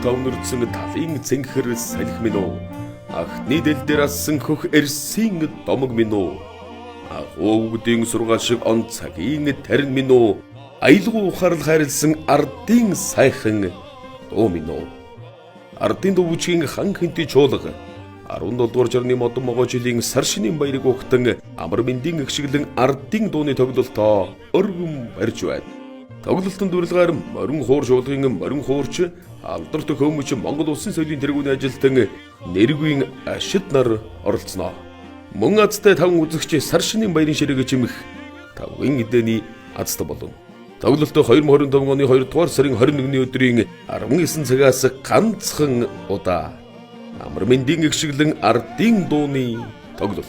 тавнөрдсөн талын цэнхэр салхи минь үү? Ахны дэл дээр ассан хөх эрсийн домог минь үү? Агуу үгдийн сургаал шиг он цагийн тарин минь үү? Аялгау ухаарл хайрлсан ардын сайхан дуу минь үү? Ардын дуу бүжгийн хан хэнтэй чуулга 17 дугаар жарны модон могой жилийн сар шинийн баярыг угтан амар мэндийн эгшиглэн ардын дууны тоглолтоо өргөн барьж байна. Тоглолтын дүрлгаар морин хуур чуулгын морин хуурч алдарт хөөмөч Монгол Улсын соёлын тэргүүний ажилтан Нэргүйн Ашид нар оролцсноо. Мөн азтай таван үзэгч сар шинийн баярын ширээгээ чимэх тавын эдэний азтай болов. Тоглолт 2025 оны 2 дугаар сарын 21-ний өдрийн 19 цагаас ганцхан удаа. Амар мэндийн эгшиглэн ардын дууны тоглолт.